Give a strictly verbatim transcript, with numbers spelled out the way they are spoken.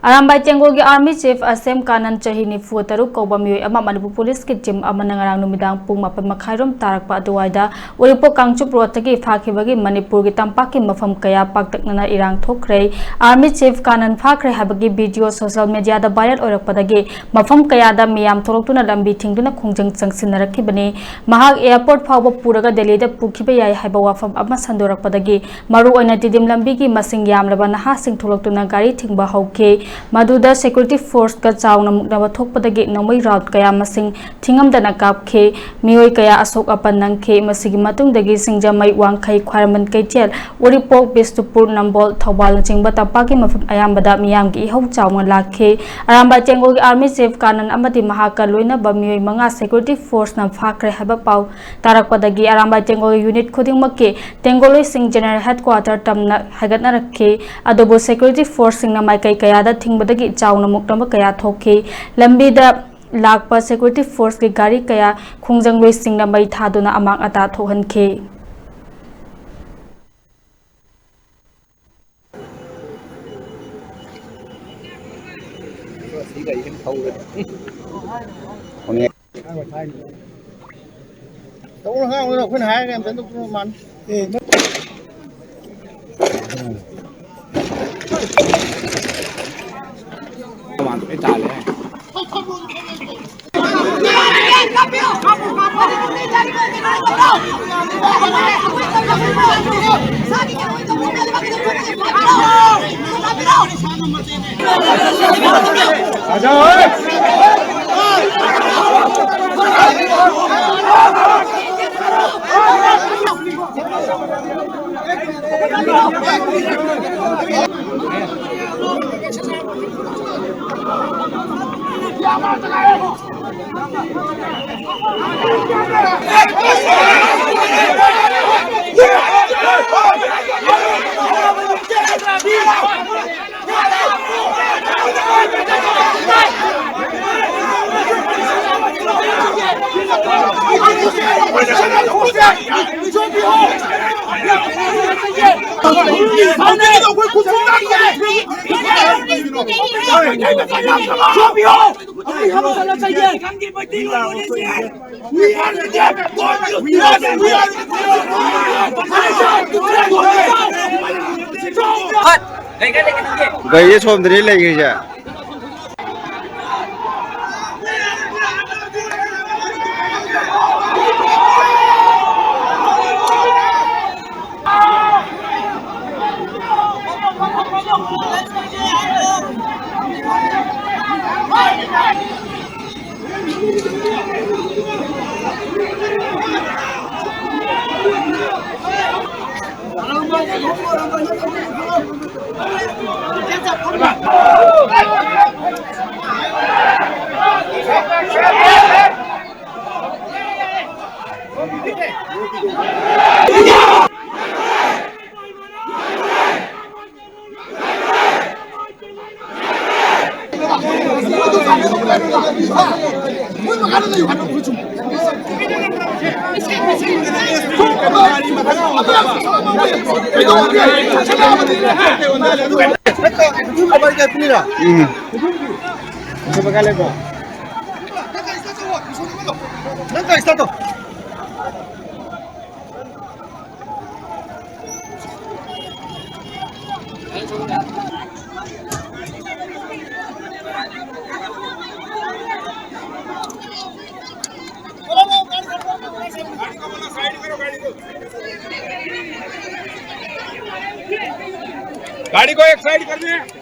Arambai ꯇꯦꯡꯒꯣꯜꯒꯤ Army Chief ꯑꯁꯦꯝ Kanan, ꯆꯍꯤ ꯅꯤꯐꯨ ꯇꯔꯨꯛ ꯀꯧꯕ ꯃꯤꯑꯣꯏ ꯑꯃ ꯃꯅꯤꯄꯨꯔ ꯄꯨꯂꯤꯁꯀꯤ ꯇꯤꯝ ꯑꯃꯅ ꯉꯔꯥꯡ ꯅꯨꯃꯤꯗꯥꯡ ꯄꯨꯡ ꯃꯥꯄꯟ ꯃꯈꯥꯏꯔꯣꯝ ꯇꯥꯔꯛꯄ ꯑꯗꯨꯋꯥꯏꯗ ꯎꯔꯤꯄꯣꯛ ꯀꯥꯡꯆꯨꯞ ꯔꯣꯗꯇꯒꯤ ꯐꯥꯈꯤꯕꯒꯤ ꯃꯅꯤꯄꯨꯔꯒꯤ ꯇꯝꯄꯥꯛꯀꯤ ꯃꯐꯝ ꯀꯌꯥ ꯄꯥꯛꯇꯛꯅꯅ ꯏꯔꯥꯡ ꯊꯣꯛꯈ꯭ꯔꯦ꯫ Army Chief ꯀꯥꯅꯟ ꯐꯥꯈ꯭ꯔꯦ ꯍꯥꯏꯕꯒꯤ video social media ꯗ viral ꯑꯣꯏꯔꯛꯄꯗꯒꯤ ꯃꯐꯝ ꯀꯌꯥꯗ ꯃꯤꯌꯥꯝ ꯊꯣꯛꯂꯛꯇꯨꯅ ꯂꯝꯕꯤ ꯊꯤꯡꯗꯨꯅ ꯈꯣꯡꯖꯪ ꯆꯪꯁꯤꯟꯅꯔꯛꯈꯤꯕꯅꯤ꯫ ꯃꯍꯥꯛ airport ꯐꯥꯎꯕ ꯄꯨꯔꯒ ꯗꯦꯜꯂꯤꯗ ꯄꯨꯈꯤꯕ ꯌꯥꯏ ꯍꯥꯏꯕ ꯋꯥꯐꯝ ꯑꯃ ꯁꯟꯗꯣꯔꯛꯄꯗꯒꯤ ꯃꯔꯨꯑꯣꯏꯅ ꯇꯤꯗꯤꯝ ꯂꯝꯕꯤꯒꯤ ꯃꯁꯤꯡ ꯌꯥꯝꯂꯕ ꯅꯍꯥꯁꯤꯡ ꯊꯣꯛꯂꯛꯇꯨꯅ ꯒꯥꯔꯤ ꯊꯤꯡꯕ ꯍꯧꯈꯤ꯫ ꯃꯗꯨꯗ security force ꯀ ꯆꯥꯎꯅ ꯃꯨꯛꯅꯕ ꯊꯣꯛꯄꯗꯒꯤ ꯅꯣꯡꯃꯩ round ꯀꯌꯥ ꯃꯁꯤꯡ ꯊꯤꯉꯝꯗꯅ ꯀꯥꯞꯈꯤ꯫ ꯃꯤꯑꯣꯏ ꯀꯌꯥ ꯑꯁꯣꯛ ꯑꯄꯟ ꯅꯪꯈꯤ꯫ ꯃꯁꯤꯒꯤ ꯃꯇꯨꯡꯗꯒꯤ ꯁꯤꯡꯖꯃꯩ, ꯋꯥꯡꯈꯩ, ꯈ꯭ꯋꯥꯏꯔꯝꯕꯟ, ꯀꯩꯊꯦꯜ, ꯎꯔꯤꯄꯣꯛ, ꯕꯤꯁꯅꯨꯄꯨꯔ, ꯅꯝꯕꯣꯜ, ꯊꯧꯕꯥꯜꯅꯆꯤꯡꯕ ꯇꯝꯄꯥꯛꯀꯤ ꯃꯐꯝ ꯑꯌꯥꯝꯕꯗ ꯃꯤꯌꯥꯝꯒꯤ ꯏꯍꯧ ꯆꯥꯎꯅ ꯂꯥꯛꯈꯤ꯫ ꯑꯔꯥꯝꯕꯥꯏ ꯇꯦꯡꯒꯣꯜꯒꯤ Army Chief ꯀꯥꯅꯟ ꯑꯃꯗꯤ ꯃꯍꯥꯛꯀ ꯂꯣꯏꯅꯕ ꯃꯤꯑꯣꯏ ꯃꯉꯥ security force ꯅ ꯐꯥꯈ꯭ꯔꯦ ꯍꯥꯏꯕ ꯄꯥꯎ ꯇꯥꯔꯛꯄꯗꯒꯤ ꯑꯔꯥꯝꯕꯥꯏ ꯇꯦꯡꯒꯣꯜꯒꯤ unit ꯈꯨꯗꯤꯡꯃꯛꯀꯤ ꯇꯦꯡꯒꯣꯂꯣꯏꯁꯤꯡ General Headquarter ꯇꯝꯅ ꯍꯥꯏꯒꯠꯅꯔꯛꯈꯤ꯫ ꯑꯗꯨꯕꯨ security force ꯁꯤꯡꯅ ꯃꯥꯏꯀꯩ ꯀꯌꯥꯗ ꯊꯤꯡꯕꯗꯒꯤ ꯆꯥꯎꯅ ꯃꯨꯛꯅꯕ ꯀꯌꯥ ꯊꯣꯛꯈꯤ꯫ ꯂꯝꯕꯤꯗ ꯂꯥꯛꯄ security force ꯀꯤ ꯒꯥꯔꯤ ꯀꯌꯥ ꯈꯣꯡꯖꯪꯂꯣꯏꯁꯤꯡꯅ ꯃꯩ ꯊꯥꯗꯨꯅ ꯑꯃꯥꯡ ꯑꯇꯥ ꯊꯣꯛꯍꯟꯈꯤ꯫ ꯇꯧꯔꯣ, ꯉꯥꯡꯉꯨꯔꯣ, ꯑꯩꯈꯣꯏꯅ ꯍꯥꯏꯔꯒ ꯑꯝꯇ ꯅꯣꯛꯄ ꯃꯥꯟ-, ꯑꯦ, ꯅꯣꯛ-, ꯃꯥꯟ ꯂꯣꯏ ꯇꯥꯜꯂꯦ꯫ चुप ही हो। अभी हम बोलना चाहिए। ꯒꯥꯔꯤꯁꯦ ꯁꯣꯝꯗꯅꯤ ꯂꯩꯈ꯭ꯔꯤꯁꯦ꯫ ꯎꯝ꯫ गाड़ी को एक साइड कर दें।